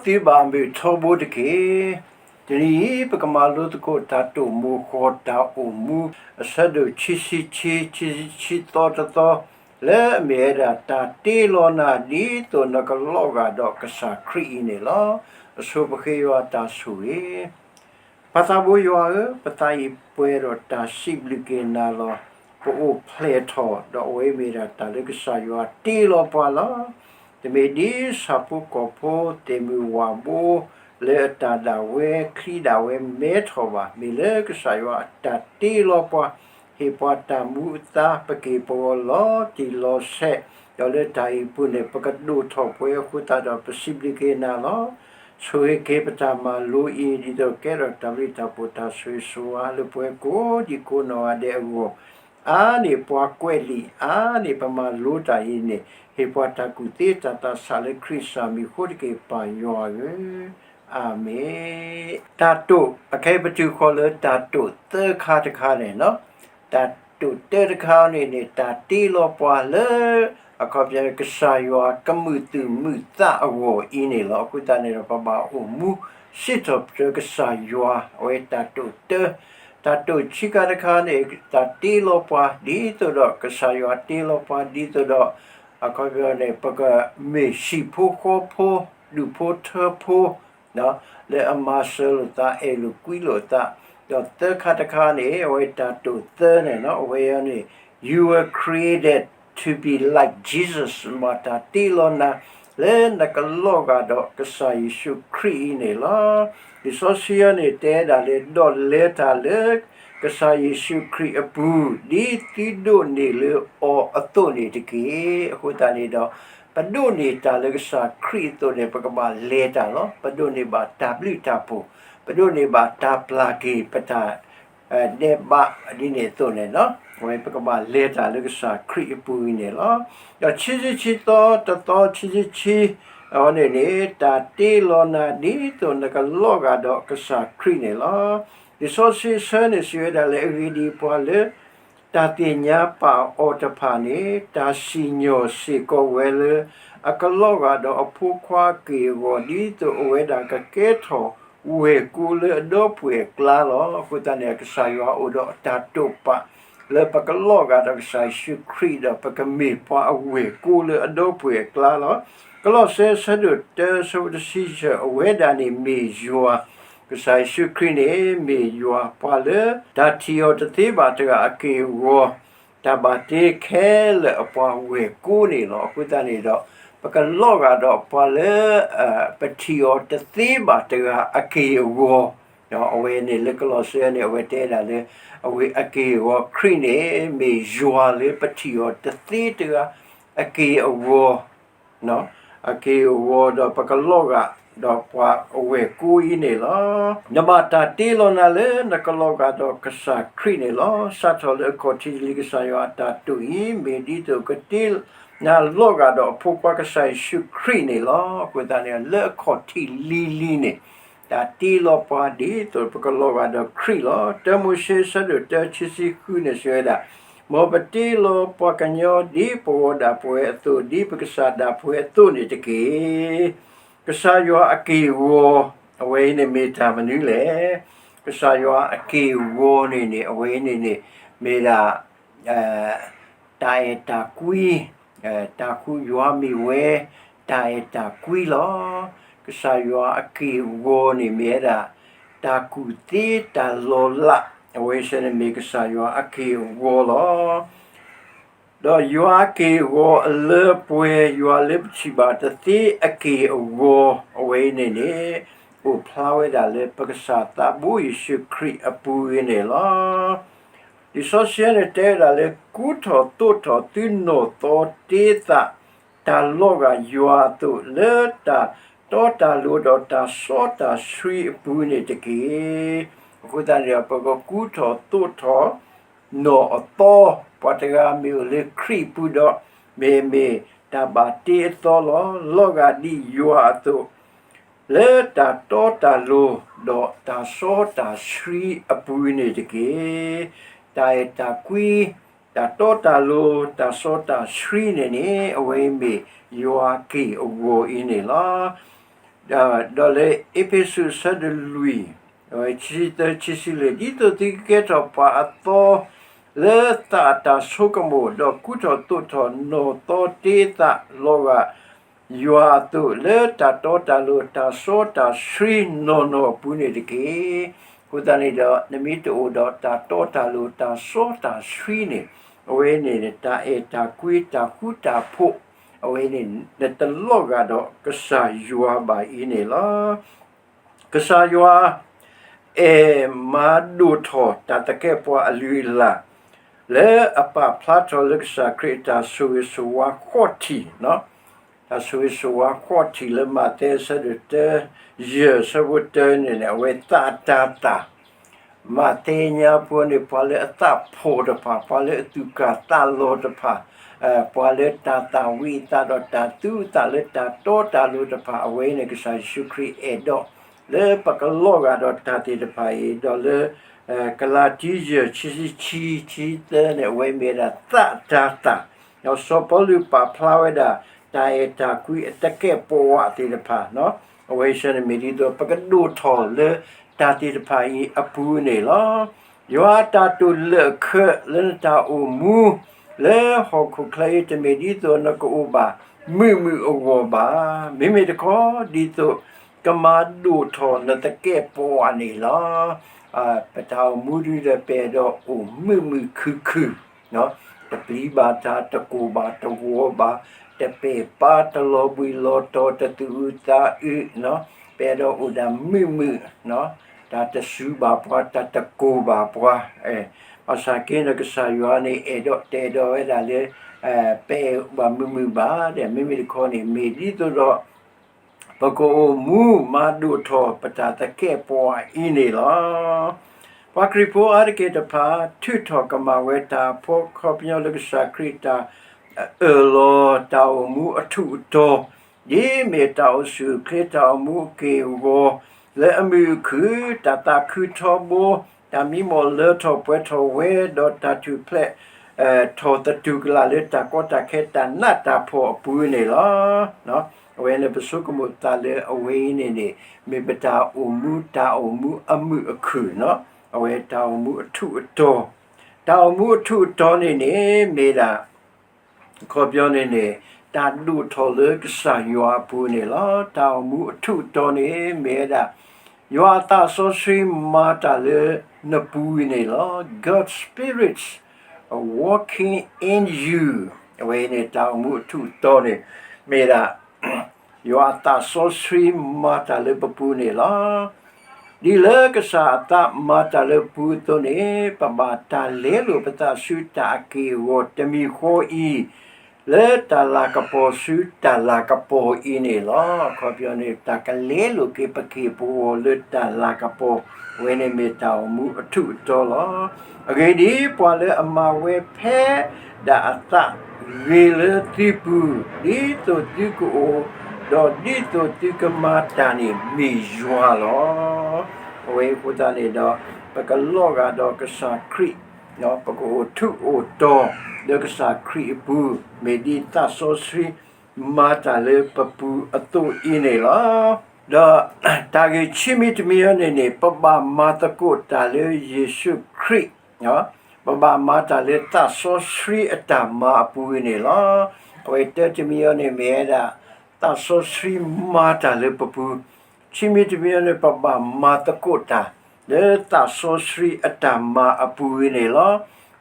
သုဘၣ်မုာ်ထီဘိတက့ၢ်. တနံၤအံၤ ပကမၤလိသကိးတၢ်တိာ်မိၤဃီၤတၢ်အိၣ်မူ အဆၢဒိၣ်ခံဆံခံ, ခံဆံသီတသီ, လၢအမ့ၢ်ဝဲဒၣ်တၢ်တ့လီၤနၤ ဒ်သိးနကလီၤဂာ်ဒီးကစၢ်ခရံာ်အံၤန့ၣ်လီၤ. အဆိပဃ့ယွၤတၢ်ဆိၣ်ဂ့ၤ ပၢ်သးဘိယွၤဧၢ, ပသးအံၤပှဲၤဒီးတၢ်စံးဘျုးက့ၤနၤလီၤ. ပအိၣ်ဖျဲၣ်ထီၣ် ဒီးအဝဲမ့ၢ်ဒၣ်တၢ်လၢကစၢ်ယွၤတ့လီၤပှၤလီၤ. တမ့ၢ်ဒ်ဆၣ်ဖိကီၢ်ဖိ သ့ၣ်မုၢ်ဝၣ်ဘိ လၢအတၢ်ဒၣ်ဝဲ ချံဒၣ်ဝဲမဲထီၣ်ဘၣ်. မ့ၢ်လၢကစၢ်ယွၤအတၢ်တ့လီၤပှၤ, ဟ့ၣ်ပှၤတၢ်မူအသါ ပက့ၤပဂီၤလီၤတံၢ်လီၤဆဲး, ဒီးလၢတၢ်အံၤအပူၤန့ၣ် ပကဒိၣ်ထီၣ်ပှဲၤအဃိသတးဒီး ပစံးဘျုးက့ၤနၤလီၤ. ဆိၣ်ဂ့ၤက့ၤပတၢ်မၤလိအံၤ ဒ်သိးကဲထီၣ်တၢ်ဘျုးတၢ်ဖှိၣ်တၢ်ဆိၣ်ဂ့ၤဆိၣ်ဝါလၢပှၤကိးဒံကိးနီၢ်ဂၤဒဲးအဂီၢ်, အါန့ၢ်ပှၤကွဲးလံာ်, အါန့ၢ်ပမၤလိတၢ်အံၤန့ၣ် ဟ့ၣ်ပှၤတၢ်ကူၣ်သ့တၢ်သးဆးလၢခရံာ်စၢ်မံၤအဃိတက့ၢ် ပၢ်ယွၤဧၢ, အၤမ့ၣ်. တၢ်တိာ် အခဲအံၤပတုၤဃီၤလၢတၢ်တိာ်သၢခါတခါန့ၣ်လီၤ. တၢ်တိာ်တၢတခါန့ၣ်န့ၣ် တၢ်တ့လီၤပှၤလၢ အခီပညီ ကစၢ်ယွၤကမုာ်သူၣ်မုာ်သးအဂီၢ်အံၤန့ၣ်လီၤ. အဃိသတးန့ၣ်ဒီး ပဘၣ်အိၣ်မူစံးထီၣ်ပတြၢၤကစၢ်ယွၤ အဝဲတၢ်တိာ်တၢ, တၢ်တိာ်ခံခါတခါန့ၣ် တၢ်တ့လီၤပှၤ ဒ်သိးဒီးကစၢ်ယွၤတ့လီၤပှၤ ဒ်သိးဒီး အခီပညီန့ၣ် ပကမ့ၢ်ဟံၣ်ဖိဃီဖိ ဒူၣ်ဖိထၢဖိ လၢအမၤစၢၤလိာ်သး အဲၣ်လိာ်ကွံလိာ်သး, ဒီးသၢခါတခါန့ၣ် အဝဲတၢ်တိာ်သၢန့ၣ်လီၤ. အဝဲအံၤန့ၣ် you were created to be like Jesus မ့ၢ်တၢ်တ့လီၤနၤ လၢနကလီၤဂာ်ဒီးကစၢ်ယ့ၣ်ၡူးခရံာ်အံၤန့ၣ်လီၤ. လံာ်စီဆှံအံၤန့ၣ် တဲဒၣ်လၢ ဒီးလဲၤတၢ်လၢကစၢ်ယ့ၣ်ၡူးခရံာ်အပူၤ ဒ်သုဒိးန့ၢ်လၢအီၤအသိးန့ၣ်တက့ၢ်. အဃိသတးန့ၣ်ဒီး ပဒိးန့ၢ်တၢ်လၢကစၢ်ခရံာ်အသိးန့ၣ် ပကဘၣ်လဲၤတၢ်လီၤ. ပဒိးန့ၢ်ဘၣ်တၢ်ဘျုးတၢ်ဖှိၣ်, ပဒိးန့ၢ်ဘၣ်တၢ်ပျၢ်က့ၤပတၢ် ဒဲးဘးဒ်န့ၣ်အသိးန့ၣ်လီၤ. အဝဲပကဘၣ်လဲၤတၢ်လၢကစၢ်ခရံာ်အပူၤအံၤန့ၣ်လီၤ. ဒီးခံဆံခံသီတသီ ခံဆံခံ အဝဲန့ၣ်န့ၣ် တၢ်တ့လီၤနၤဒ်သိးနကလီၤဂာ်ဒီးကစၢ်ခရံာ်န့ၣ်လီၤ. လံာ်စီဆှံအဆၢန့ၣ် စံးဝဲဒၣ်လၢ အဂ့ၢ်ဒ်အံၤ ပှၤလၢ တၢ်သ့ၣ်ညါပာ်အီၤတဖၣ်န့ၣ် တၢ်စံၣ်ညီၣ်စ့ၢ်ကီးဝဲလၢ အကလီၤဂာ်ဒီးအဖိခွါအက့ၢ်အဂီၤ ဒ်သိးအဝဲဒၣ်ကကဲထီၣ်ဝဲၢ်ကိလၢအဒီပုၢ်ဝဲၢ်အကျါလီၤ. အဃိသတးန့ၣ် ကစၢ်ယွၤအိၣ်ဒီးအတၢ်တိာ်ပာ် လၢပကလီၤဂာ်ဒီးကစၢ်ယ့ၣ်ၡူးခရံာ်ဒီး ပကမ့ၢ်ပှၤအဝဲၢ်ကိလၢအဒီပုၢ်ဝဲၢ်အကျါလီၤ. ကလီးစဲ ဆၢဒိၣ်တၢ ဆၢဖိတဆံယဲၢ် အဝဲဒၣ်န့ၣ်မ့ၢ်ယွၤ, ကစၢ်ယ့ၣ်ၡူးခရံာ်န့ၣ်မ့ၢ်ယွၤ, ပှၤလၢတၢ်ထံၣ်အီၤတသ့ဘၣ်တဂၤအက့ၢ်အဂီၤ, တၢ်ဘၣ်တ့ခဲလၢာ်အပှၤဝဲၢ်ကိန့ၣ်လီၤ. အဃိသတးန့ၣ်ဒီး ပကလီၤဂာ်ဒီးပှၤလၢ ပထံၣ်အီၤတသ့ဘၣ်တဂၤအက့ၢ်အဂီၤ, အဝဲန့ၣ်လၢကလီးစဲန့ၣ် အဝဲတဲဒၣ်လၢ အဝဲအက့ၢ်အဂီၤခရံာ်န့ၣ် မ့ၢ်ယွၤလၢပထံၣ်အီၤတသ့တဂၤအက့ၢ်အဂီၤ အက့ၢ်အဂီၤဒီးပကလီၤဂာ်ဒီးပှၤအဝဲၢ်ကိအံၤန့ၣ်လီၤ. နဘၣ်တၢ်တ့လီၤနၤလၢနကလီၤဂာ်ဒီးကစၢ်ခရံာ်န့ၣ်လီၤ. စးထီၣ်လၢအခီၣ်ထံးတလံၤ ကစၢ်ယွၤအတၢ်တိာ်အံၤ မ့ၢ်ဒ်သိးကတ့နၤလီၤဂာ်ဒီးအဖိခွါကစၢ်ယ့ၣ်ၡူးခရံာ်န့ၣ်လီၤ. အဃိသတးန့ၣ် လၢအခီၣ်ထံးလံၤလံၤန့ၣ် တၢ်တ့လီၤပှၤဒ်သိးပကလီၤဂာ်ဒီးခရံာ်လီၤ. တၢမိၤၡ့ ဆၢဒိၣ်တၢ ခံဆံဃုန့ၣ် စံးဝဲဒၣ်, မ်ပတ့လီၤပှၤကညီဒ်ပဂီၤဒၣ်ပဝဲအသိး, ဒ်ပကစၢ်ဒၣ်ပဝဲအသိးန့ၣ်တက့ၢ်. ကစၢ်ယွၤအက့ၢ်အဂီၤ အဝဲအံၤန့ၣ်မ့ၢ်တၢ်မနုၤလဲၣ်. ကစၢ်ယွၤအက့ၢ်အဂီၤန့ၣ်န့ၣ် အဝဲအံၤန့ၣ်န့ၣ် မ့ၢ်ဒၣ် တၢ်အဲၣ်တၢ်ကွံ, တၢ်ဃူယွၤမ့ၢ်ဝဲ တၢ်အဲၣ်တၢ်ကွံလီၤ. ကစၢ်ယွၤအက့ၢ်အဂီၤန့ၣ်မ့ၢ်ဝဲဒၣ် တၢ်ကူၣ်သ့တၢ်လီၤလး, အဝဲစ့ၢ်န့ၣ်မ့ၢ်ကစၢ်ယွၤအက့ၢ်အဂီၤလီၤ. ဒီးယွၤအက့ၢ်အဂီၤအလၢပှဲၤ ယွၤလၢပထံၣ်ဘၣ်တသ့အက့ၢ်အဂီၤ အဝဲအံၤန့ၣ်န့ၣ် အိၣ်ဖျါဝဲဒၣ်လၢပကစၢ်သးဘိယ့ၣ်ၡူးခရံာ်အပူၤအံၤန့ၣ်လီၤ. လံာ်စီဆှံန့ၣ်တဲဝဲဒၣ်လၢ ကူထီၣ်သိးထီၣ်သုနီၢ်သီတ့သး တၢ်လီၤဂာ်ယွၤအသိး လၢတၢ်တီတၢ်လိၤဒီးတၢ်စီတၢ်ဆှံအပူၤန့ၣ်တက့ၢ်. အဃိသတးန့ၣ်ဒီး ပကကူထီၣ်သိးထီၣ် နီၢ်အသီ, ပှၤတဂၤမ့ၢ်အိၣ်လၢခရံာ်အပူၤဒီး မ့မ့ၢ်တၢ်ဘၣ်တ့အသီလီၤ. လီၤဂာ်ဒ်ယွၤအသိး လၢတၢ်တီတၢ်လိၤ ဒီးတၢ်စီတၢ်ဆှံအပူၤန့ၣ်တက့ၢ်. တၢ်အဲၣ်တၢ်ကွံ, တၢ်တီတၢ်လိၤ, တၢ်စီတၢ်ဆှံန့ၣ်န့ၣ် အဝဲမ့ၢ်ယွၤက့ၢ်အဂီၤအံၤန့ၣ်လီၤ. ဒီးလၢအ့းဖ့းစူးအဆၢဒိၣ်လွံၢ် အဝဲခံဆံသၢ ခံဆံလွံၢ်, ဒ်သိးသုကကဲထီၣ်ပှၤအသီ လၢသးအတၢ်ဆိကမိၣ်, ဒီးကူထီၣ်သိးထီၣ်နီၢ်သီတ့သးလီၤဂာ်ယွၤအသိး, လၢတၢ်တီတၢ်လိၤ တၢ်စီတၢ်ဆှံနီၢ်နီၢ်အပူၤန့ၣ်တက့ၢ်. အဃိသတးန့ၣ်ဒီး နမ့ၢ်တအိၣ်ဒီးတၢ်တီတၢ်လိၤ တၢ်စီတၢ်ဆှံန့ၣ်, အဝဲန့ၣ် တၢ်အဲၣ်တၢ်ကွံ တၢ်ဃူတၢ်ဖိး, အဝဲန့ၣ် နတလီၤဂာ်ဒီးကစၢ်ယွၤဘၣ်အံၤန့ၣ်လီၤ. ကစၢ်ယွၤ အဲၣ်မၤဒိၣ်ထီၣ်တၢ်သကဲးပဝးအလုၢ်အလၢ် လၢအပာ်ဖျါထီၣ်လၢကစၢ်ခရံာ်အတၢ်ဆိၣ်ဂ့ၤဆိၣ်ဝါဃီၣ်ထံး, တၢ်ဆိၣ်ဂ့ၤဆိၣ်ဝါဃီၣ်ထံးလၢမးသဲအဆၢဒိၣ်တၢ ယဲၢ် အဆၢဖိတၢန့ၣ်န့ၣ် အဝဲသးအတၤသၣ် မးသဲညါဖိန့ၣ် ပှၤလၢအသးဖှီၣ်တဖၣ်, ပှၤလၢအသူၣ်ကၢ်သးလီၤတဖၣ်, ပှၤလၢတၢ်သၣ်ဝံၤအသးဒီးတၢ်သူအသးလၢတၢ်တီတၢ်လိၤတဖၣ်, အဝဲန့ၣ် ကစၢ်ယ့ၣ်ၡူးခရံာ်အဲၣ်ဒိး လၢပကလီၤဂာ်ဒီးတၢ်သ့ၣ်တဖၣ်အံၤ, ဒီးလၢ ကလၤတံ ယဲၢ် ခံဆံခံ ခံဆံသၢန့ၣ် အဝဲမ့ၢ်ဝဲဒၣ်သးအတၤသၣ်, ဒီးစီၤပီလူးပာ်ဖျါဝဲဒၣ် တၢ်အဲၣ်တၢ်ကွံအသကဲးပဝးသ့ၣ်တဖၣ်, အဝဲဆၢန့ၣ်မ့ၢ်ဒ်သိး ပကဒိၣ်ထီၣ်လၢတၢ်သ့ၣ်တဖၣ်အံၤအပူၤန့ၣ်လီၤ. ယွၤအတၢ်တိာ်လၢာ်အခၢးလၢနတၢ်အိၣ်မူ လၢဟီၣ်ခိၣ်ချၢအံၤ တမ့ၢ်ဒ်သိးနကအိၣ်ဘၣ်မုာ်မုာ်အဂီၢ်ဘၣ်. မ့မ့ၢ်တခီ ဒ်သိးကမၤဒိၣ်ထီၣ်နသကဲးပဝးန့ၣ်လီၤ. ပတၢ်အိၣ်မူဒုဒီး ပအဲၣ်ဒိးအိၣ်မုာ်မုာ်ခုၣ်ခုၣ်, တပျံၤဘၣ်တၢ်, တကိၢ်ဘၣ်တဝီဘၣ်, တပဲာ်ပၢ်, တလီၤဘှံးလီၤတီၤ, တသူၣ်အုးသးအုး, ပအဲၣ်ဒိးအိၣ်ဒၣ်မုာ်မုာ်, တၢ်တစူၤဘၣ်ပှၤ, တၢ်တကိၢ်ဘၣ်ပှၤ, ဘၣ်ဆၣ်က့န့ၣ် ကစၢ်ယွၤန့ၣ် အဲၣ်ဒိး တအဲၣ်ဒိးဝဲဒၣ်လၢ ပအဲၣ်ဘၣ်မုာ်မုာ်ဘၣ်ဒီး မ့မ့ၢ်တခီန့ၣ် မ့ၢ်ဒ်သိးဒီး ပကအိၣ်မူမၤဒိၣ်ထီၣ်ပတၢ်သကဲးပဝးအံၤန့ၣ်လီၤ. ပှၤခရံာ်ဖိအါတက့ၢ်တဖၣ် ထုးထီၣ်ကမၣ်ဝဲတၢ်အဖီခီပညီလၢကစၢ်ခရံာ်အတၢ် အၢၣ်လီၤတၢ်အိၣ်မူအထူးအတီၤ, ဒ်မ့ၢ်တၢ်အိၣ်ဆူၣ်အိၣ်ချ့ တၢ်အိၣ်မူအက့ၢ်အဂီၤ လၢအမုာ်အခုၣ်, တၢ်သးခုထီဘိ, တၢ်မံမီၢ်လၢထီၣ်ပှဲၤထီၣ်ဝဲ, ဒီးတၢ်ထူၣ်ဖျဲးထီၣ်သတူၢ်ကလာ်လၢတၢ်ကီတၢ်ခဲ တၢ်နးတၢ်ဖှီၣ်အပူၤန့ၣ်လီၤ. အဝဲန့ၣ်ပဆိကမိၣ်သးလၢအဝဲအံၤန့ၣ်န့ၣ် မ့ၢ်ပတၢ်အိၣ်မူ တၢ်အိၣ်မူအမုာ်အခုၣ်, အဝဲတၢ်အိၣ်မူအထူးအတီၤ, တၢ်အိၣ်မူအထူးအတီၤန့ၣ်န့ၣ် မ့ၢ်ဒၣ် အခီပညီန့ၣ်န့ၣ် တၢ်ဒိၣ်ထီၣ်လၢကစၢ်ယွၤအပူၤန့ၣ်လီၤ. တၢ်အိၣ်မူအထူးအတီၤန့ၣ် မ့ၢ်ဝဲဒၣ် ယွၤအသးစီဆှံမၤတၢ်လၢနပူၤန့ၣ်လီၤ. God's Spirit working in you, အဝဲန့ၣ် တၢ်အိၣ်မူအထူးအတီၤန့ၣ် မ့ၢ်ဒၣ် ယွၤအသးစီဆှံမၤတၢ်လၢပပူၤန့ၣ်လီၤ. ဒ်လၢကစၢ်အသးမၤတၢ်လၢပပူၤအသိးန့ၣ် ပဘၣ်တၢ်လဲလိာ်ပသးဆူတၢ်အက့ၢ်အဂီၤတမံၤဃီအံၤ လၢတၢ်လၤကပီၤဆူတၢ်လၤကပီၤအံၤန့ၣ်လီၤ. အခီပညီန့ၣ် တၢ်ကလဲလိာ်က့ၤပက့ၢ်ပဂီၤလၢတၢ်လၤကပီၤ, အဝဲန့ၣ်မ့ၢ်တၢ်အိၣ်မူအထူးအတီၤလီၤ. အဂ့ၢ်ဒ်အံၤ, ပှၤလၢအမၤဝဲဖဲဒၣ်အသးဂ့ၤလၢသုပူၤ, ဒ်သိးသုကအိၣ်, ဒီးဒ်သိးသုကမၤတၢ်န့ၣ်မ့ၢ်ယွၤလီၤ. အဝဲအဃိသတးန့ၣ်ဒီး ပကလီၤဂာ်ဒီးကစၢ်ခရံာ် ပကအိၣ်ထူးအိၣ်တီၤလၢကစၢ်ခရံာ်အပူၤ, မ့ၢ်ဒ်သးစီဆှံမၤတၢ်လၢပပူၤအသိးအံၤန့ၣ်လီၤ. ဒီးတၢ်ဂ့ၢ်ခံမံၤတမံၤအံၤန့ၣ်န့ၣ် ပဘၣ်မၤသကိးတၢ်လၢယ့ၣ်ၡူးခရံာ်, ပဘၣ်မၤတၢ်လၢသးစီဆှံအတၢ်မၤအပူၤအံၤန့ၣ်လီၤ. အဝဲတၢတမံၤအံၤန့ၣ်မ့ၢ်ဝဲဒၣ် သးစီဆှံမၤတၢ်လၢပပူၤ, ခံမံၤတမံၤအံၤန့ၣ် ပဘၣ်မၤသကိးတၢ် လၢသးစီဆှံအတၢ်မၤအပူၤအံၤန့ၣ်လီၤ.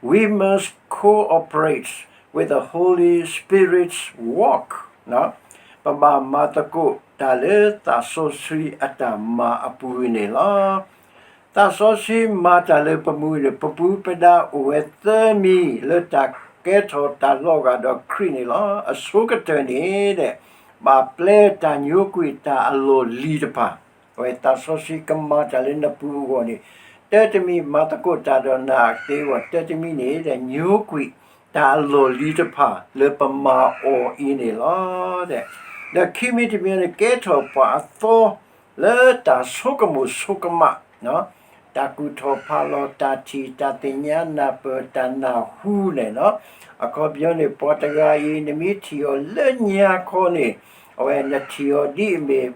We must cooperate with the Holy Spirit's work, ပဘၣ်မၤသကိးတၢ်လၢသးစီဆှံအတၢ်မၤအပူၤအံၤန့ၣ်လီၤ. သးစီဆှံမၤတၢ်လၢပပူၤန့ၣ် ပပူၤပဒါအိၣ်ဝဲသၢမံၤလၢတၢ်ကဲထီၣ်တၢ်လီၤဂာ်ဒီးခရံာ်န့ၣ်လီၤ. အဆိကတၢၢ်န့ၣ်ဒီး ဘၣ်ပျဲတၢ်ညိကွံာ်တၢ်အလီၢ်လံၤတဖၣ်, အဝဲသးစီဆှံကမၤတၢ်လၢနပူၤအဂီၢ်န့ၣ် တၢတမံၤမၤသကိးတၢ်ဒီးနၤသ့အဂီၢ်, တၢတမံၤန့ၣ်ဒီး ညိကွံာ်တၢ်အလီၢ်လံၤတဖၣ်လၢပမၤအီၤအံၤန့ၣ်လီၤ. ဒီးခံမံၤတမံၤန့ၣ် ကဲထီၣ်ပှၤအသီ လၢတၢ်ဆိကမိၣ်ဆိကမး, တၢ်ကူၣ်ထီၣ်ဖးလီၤ, တၢ်ထံၣ်, တၢ်သ့ၣ်ညါနၢ်ပၢၢ်, တၢ်နၢ်ဟူန့ၣ်လီၤ. အခီပညီန့ၣ် ပှၤတဂၤအံၤ နမ့ၢ်ထံၣ်အီၤလၢညါခီန့ၣ်, အဝဲနထံၣ်အီၤဒ်အမ့ၢ်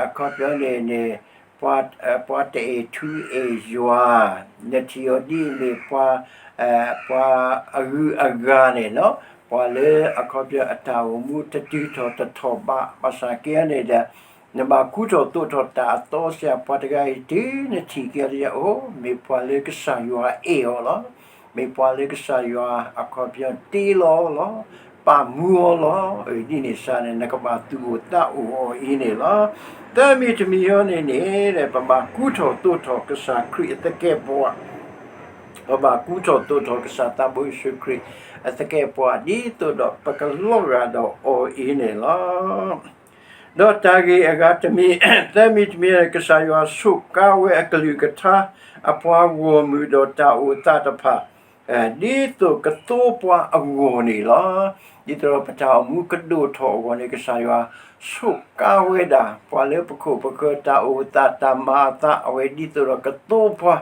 အခီပညီန့ၣ်န့ၣ် ပှၤတအဲၣ်ထူအဲၣ်ယွၤ, နထံၣ်အီၤဒ်အမ့ၢ်ပှၤ ပှၤအဂုၤအဂၤန့ၣ်လီၤ. ပှၤလၢအခီပညီအတၢ်အိၣ်မူတတုၤထီၣ်တထီၣ်ဘး ဘၣ်ဆၣ်က့န့ၣ်ဒီး နဘၣ်ကူထီၣ်သိးထီၣ်တၢ်အသီစှၤ ပှၤတဂၤအံၤတုၤနထံၣ်က့ၤအီၤ မ့ၢ်ပှၤလၢကစၢ်ယွၤအဲၣ်အီၤလီၤ. မ့ၢ်ပှၤလၢကစၢ်ယွၤအခီပညီတ့လီၤအီၤလီၤ. ပာ်မူအီၤလီၤ. ဒ်န့ၣ်စ့ၢ်န့ၣ် နကဘၣ်သူၣ်အိၣ်သးအိၣ်အီၤအံၤန့ၣ်လီၤ. သၢမံၤတမံၤအံၤန့ၣ်န့ၣ် ပဘၣ်ကူထီၣ်သိးထီၣ်ကစၢ်ခရံာ်အသကဲးပဝး ပဘၣ်ကူထီၣ်သိးထီၣ်ကစၢ်သးဘိယ့ၣ်ၡူးခရံာ်အသကဲးပဝး ဒ်သိးဒီးပကလီၤဂာ်ဒီးအီၤအံၤန့ၣ်လီၤ. ဒီးတၢ်ဂ့ၢ်အဂၤတမံၤ, သၢမံၤတမံၤ ကစၢ်ယွၤဆိးကါဝဲအကလုၢ်ကထါ အပှၤဂီၢ်မုၢ်ဒီးတၢ်အိၣ်သးတဖၣ် ဒ်သိးကသိပှၤအဂီၢ်န့ၣ်လီၤ. ဒ်သိးဒီးပတၢ်အိၣ်မူကဒိၣ်ထီၣ်အဂီၢ်န့ၣ် ကစၢ်ယွၤဆိးကါဝဲဒၣ် ပှၤလၢပခိၣ်ပဃၢၤတၢ်အိၣ်သးတၢ်မၤအသး အဝဲဒ်သိးဒီးကသိပှၤ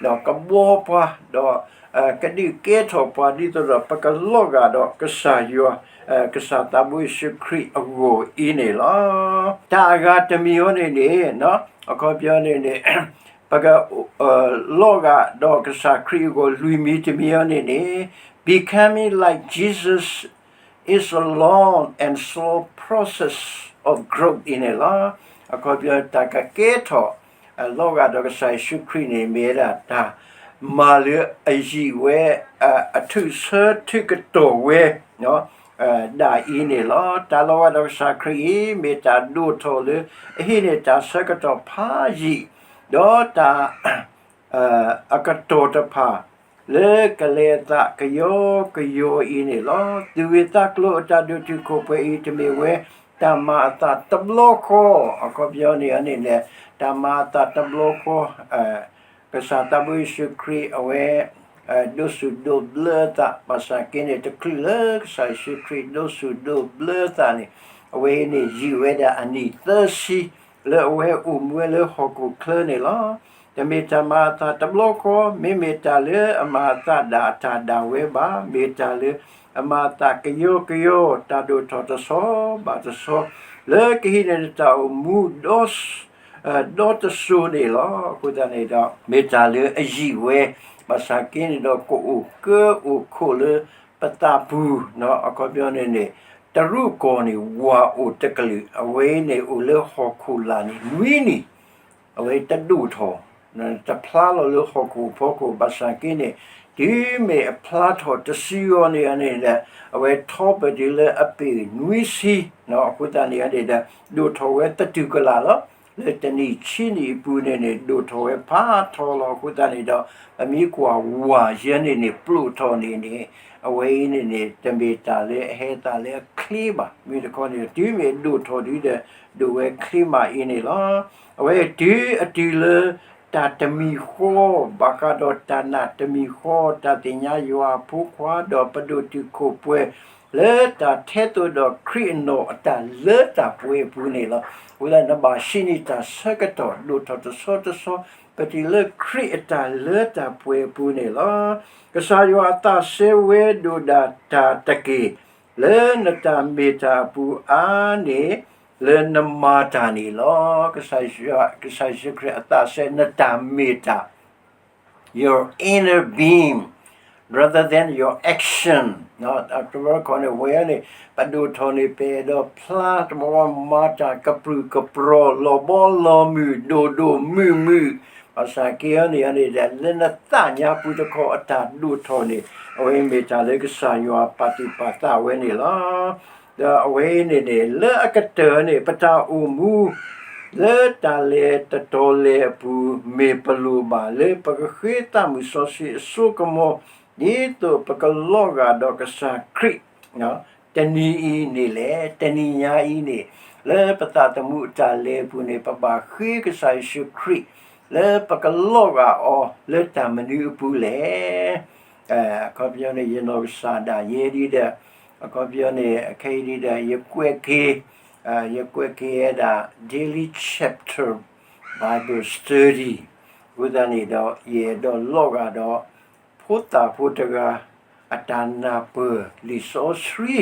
ဒီးကဘှီပှၤ ဒီး ကဒုးကဲထီၣ်ပှၤ ဒ်သိးဒီးပကလီၤဂာ်ဒီးကစၢ်ယွၤ ကစၢ်သးဘိယ့ၣ်ၡူးခရံာ်အဂီၢ်အံၤန့ၣ်လီၤ. တၢ်အဂၤတမံၤအံၤန့ၣ်န့ၣ် အခီပညီန့ၣ်န့ၣ် ပက လီၤဂာ်ဒီးကစၢ်ခရံာ်အဂီၢ် လွံၢ်မံၤတမံၤအံၤန့ၣ်န့ၣ် becoming like Jesus is a long and slow process of growth အံၤန့ၣ်လီၤ. အခီပညီတၢ်ကကဲထီၣ် လီၤဂာ်ဒီးကစၢ်ယ့ၣ်ၡူးခရံာ်န့ၣ် မ့ၢ်ဝဲဒၣ်တၢ်မၤလၢအယံာ်ဝဲ အထုးဆၢထုးကတီၢ်ဝဲ ဒၣ်အံၤန့ၣ်လီၤ. တၢ်လီၤဂာ်ဒီးကစၢ်ခရံာ်အံၤ မ့ၢ်တၢ်ဒိၣ်ထီၣ်လၢအဟံးန့ၢ်တၢ်ဆၢကတီၢ်ဖးယံာ် ဒီးတၢ် အကတီၢ်တဖၣ် လၢကလဲၤအသးကယီကယီအံၤန့ၣ်လီၤ. သူၣ်ဂ့ၢ်သးကျိၤအတၢ်ဒိၣ်တုာ်ခိၣ်ပှဲၤအံၤ တမ့ၢ်ဝဲတၢ်မၤအသးတဘျီဃီ, အခီပညီန့ၣ်န့ၣ် တၢ်မၤအသးတဘျီဃီ ကစၢ်သးဘိယ့ၣ်ၡူးခရံာ်အဝဲ ဒိးစူၣ်ဒိးဘျၢအသး ဘၣ်ဆၣ်က့န့ၣ် တချုးလၢကစၢ်ယ့ၣ်ၡူးခရံာ်ဒိးစူၣ်ဒိးဘျၢအသးန့ၣ် အဝဲအံၤန့ၣ် ယံာ်ဝဲဒၣ်အနံၣ်သၢဆံ လၢအဝဲအိၣ်မူဝဲလၢဟီၣ်ခိၣ်ချၢန့ၣ်လီၤ. တမ့ၢ်တၢ်မၤအသးတဘျီဃီ, မ့မ့ၢ်တၢ်လၢအမၤအသးဒၣ်အတၢ်ဒၣ်ဝဲဘၣ်, မ့ၢ်တၢ်လၢအမၤအသးကယီကယီ, တၢ်ဒိၣ်ထီၣ်တဆီဘၣ်တဆီ, လၢကဟံးန့ၢ်တၢ်အိၣ်မူ ဒီတစိၤန့ၣ်လီၤ. အဃိသတးန့ၣ်ဒီး မ့ၢ်တၢ်လၢအယံာ်ဝဲ, ဘၣ်ဆၣ်က့န့ၣ်ဒီး ကအိၣ်ကၢအိၣ်ခိးလၢပသးပူၤ, အခီပညီန့ၣ်န့ၣ် တရူးကီၢ်န့ၣ် ဝၤအိၣ်တကလုာ်, အဝဲအံၤန့ၣ် အိၣ်လၢဟီၣ်ခိၣ်လာ်န့ၣ် နွံနံၣ်, အဝဲတဒိၣ်ထီၣ်, တဖျါလီၤလၢဟီၣ်ခိၣ်ဖီခိၣ် ဘၣ်ဆၣ်က့န့ၣ် တုၤမ့ၢ်အဖျါထီၣ်တစုအံၤန့ၣ်န့ၣ်ဒီး အဝဲထီၣ်ပတုၤလၢအပ့ၢ်နွံဆံ, အဃိသတးန့ၣ်န့ၣ်ဒီး ဒိၣ်ထီၣ်ဝဲသတူၢ်ကလာ်လီၤ. လၢတနံၣ်ဆံနံၣ်အပူၤန့ၣ်န့ၣ် ဒိၣ်ထီၣ်ဝဲဖးထီလီၤ. အဃိသတးန့ၣ်ဒီး ပမ့ၢ်ကွၢ်ဝၤယဲန့ၣ်န့ၣ် ပျိာ်ထီၣ်န့ၣ်န့ၣ် အဝဲအံၤန့ၣ်န့ၣ် တမ့ၢ်တၢ်လၢအဟဲသးလၢအချ့ဘၣ်. မ့ၢ်တခီန့ၣ် တုၤမ့ၢ်အဒိၣ်ထီၣ်ဒုဒီး ဒိၣ်ဝဲချ့မးအံၤန့ၣ်လီၤ. အဝဲတုၤအတုၤလၢတၢ်တမံၤဃီ ဘၣ်ဃးဒီးတၢ်နာ်တမံၤဃီ, တၢ်သ့ၣ်ညါယွၤအဖိခွါ ဒီးပဒိၣ်တုာ်ခိၣ်ပှဲၤ လၢတၢ်ထဲသိးဒီးခရံာ်အနီၢ်အတၢ်လၢတၢ်ပှဲၤအပူၤန့ၣ်လီၤ. အဃိသတး နဘၣ်ဟံးန့ၢ်တၢ်ဆၢကတီၢ် ဒိၣ်ထီၣ်တဆီတဆီ ပတုၤလၢခရံာ်အတၢ်လၢတၢ်ပှဲၤအပူၤန့ၣ်လီၤ. ကစၢ်ယွၤအသးစဲဝဲဒိၣ်ဒၣ်တၢ်တက့ၢ်, လၢနတၢ်မ့ၢ်တၢ်အပူၤအါန့ၢ် လၢနမၤတၢ်န့ၣ်လီၤ. ကစၢ်ယ့ၣ်ၡူးခရံာ်အသးစဲနတၢ်မ့ၢ်တၢ် your inner being rather than your action တဘျီခီန့ၣ် ဝဲန့ၣ် ပဒိၣ်ထီၣ်န့ၣ် ပအဲၣ်ဒိးဖျါ တဘျီမၤတၢ်ကပြုၢ်ကပြီၤ လီၤဘီလီၤမုၢ် ဒိၣ်ဒိၣ်မုၢ်မုၢ်, ဘၣ်ဆၣ်က့အံၤန့ၣ်န့ၣ်ဒီး လၢနသးညါပူၤတခီအတၢ်ဒိၣ်ထီၣ်န့ၣ် အဝဲမ့ၢ်တၢ်လၢကစၢ်ယွၤပာ်သူၣ်ပာ်သးဝဲန့ၣ်လီၤ. ဒီးအဝဲအံၤန့ၣ်န့ၣ် လၢအကတၢၢ်န့ၣ် ပတၢ်အိၣ်မူ လၢတၢ်လဲၤတတီၤလဲၤအပူၤ မ့ၢ်ပလိၣ်ဘၣ်လၢပကဃ့သးမုၢ်စီဆှံအစိကမီၤ ဒ်သိးပကလီၤဂာ်ဒီးကစၢ်ခရံာ် တနံၤအံၤန့ၣ်လဲၣ်, တနံၤညါအံၤန့ၣ် လၢပသးသမူအတၢ်လဲၤအပူၤန့ၣ် ပဘၣ်ဃ့ကစၢ်ယ့ၣ်ၡူးခရံာ် လၢပကလီၤဂာ်အီၤလၢတၢ်မနုၤအပူၤလဲၣ်. အခီပညီန့ၣ် ယနီၢ်ကစၢ်ဒၣ်ယဲဒ်ဒီး အခီပညီန့ၣ် အခဲအံၤဒ်ဒီး ယကွဲးက့ၤ ယကွဲးက့ၤဝဲဒၣ် Daily Chapter Bible Study အဃိသတးန့ၣ်ဒီး ယအဲၣ်ဒိးလီၤဂာ်ဒီး ဖိသၣ်ဖိတဂၤ အတၢ်နၢ်ပၢၢ်လံာ်စီဆှံ, ယ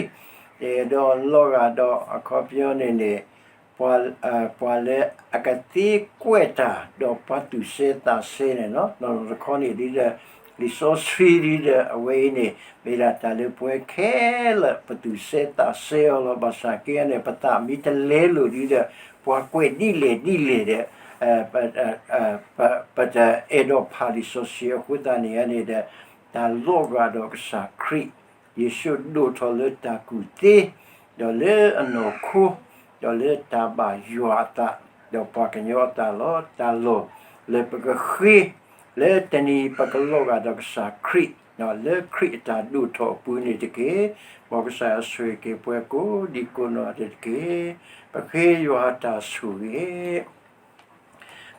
အဲၣ်ဒိးလီၤဂာ်ဒီး အခီပညီန့ၣ်န့ၣ် ပှၤလၢအကသ့ကွဲးတၢ် ဒီးပှၤသူၣ်စဲသးစဲန့ၣ်လီၤ. နီၢ်နီၢ်တခီန့ၣ်ဒ်ဒီး လံာ်စီဆှံဒ်ဒီး အဝဲအံၤန့ၣ် မ့ၢ်ဒၣ်တၢ်လၢပဝဲခဲလၢာ် ပသူၣ်စဲသးစဲအီၤလီၤ. ဘၣ်ဆၣ်က့န့ၣ် ပသးမ့ၢ်တလဲလိာ်ဒ်ဒီး ပှၤကွဲးဒ်လဲၣ်ဒ်လဲၣ်ဒီး ပတအဲၣ်ဒိးဖးလံာ်စီဆှံအဃိသတးန့ၣ်န့ၣ်ဒီး တၢ်လီၤဂာ်ဒီးကစၢ်ခရံာ် ယ့ၣ်ၡူးဒိၣ်ထီၣ်လၢတၢ်ကူၣ်သ့, ဒီးလၢအနီၢ်ခိ, ဒီးလၢတၢ်ဘၣ်ယွၤအသး, ဒီးပှၤကညီအသးလီၤ. တၢ်လီၢ်လၢပကဃ့, လၢတနံၤပကလီၤဂာ်ဒီးကစၢ်ခရံာ်, လၢခရံာ်အတၢ်ဒိၣ်ထီၣ်အပူၤန့ၣ်တက့ၢ်. မ်ကစၢ်ယွၤဆိၣ်ဂ့ၤက့ၤပှၤကိးဒံကိးနီၢ်တက့ၢ်. ပဃ့ယွၤအတၢ်ဆိၣ်ဂ့ၤ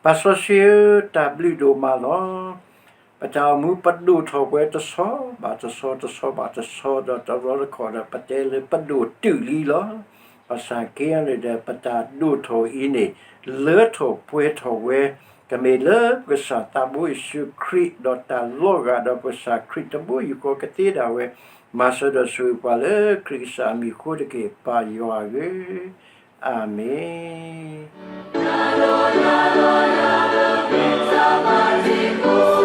ပၢ်စီဆှံဧၢ, တၢ်ဘျုးဒိၣ်မးလီၤ. ပတၢ်အိၣ်မူပဒိၣ်ထီၣ်ပှဲၤတဆီဘၣ်တဆီ တဆီဘၣ်တဆီ ဒီးတဘျီတခီၣ်ဒီး ပတဲလၢပဒိၣ်တုာ်လံလီၤ. ဘၣ်ဆၣ်က့န့ၣ်ဒီး ပတၢ်ဒိၣ်ထီၣ်အံၤန့ၣ် လၢထီၣ်ပှဲၤထီၣ်ဝဲ ကမ့ၢ်လၢပကစၢ်သးဘိယ့ၣ်ၡူးခရံာ် ဒီးတၢ်လီၤဂာ်ဒီးပကစၢ်ခရံာ်တဘိယူၢ်ဃီကသ့ဒၣ်ဝဲ မၤစၢၤဒီးဆိၣ်ဂ့ၤပှၤလၢခရံာ်ကစၢ်အမံၤအဃိတက့ၢ်, ပၢ်ယွၤဧၢ, အၤမ့ၣ်.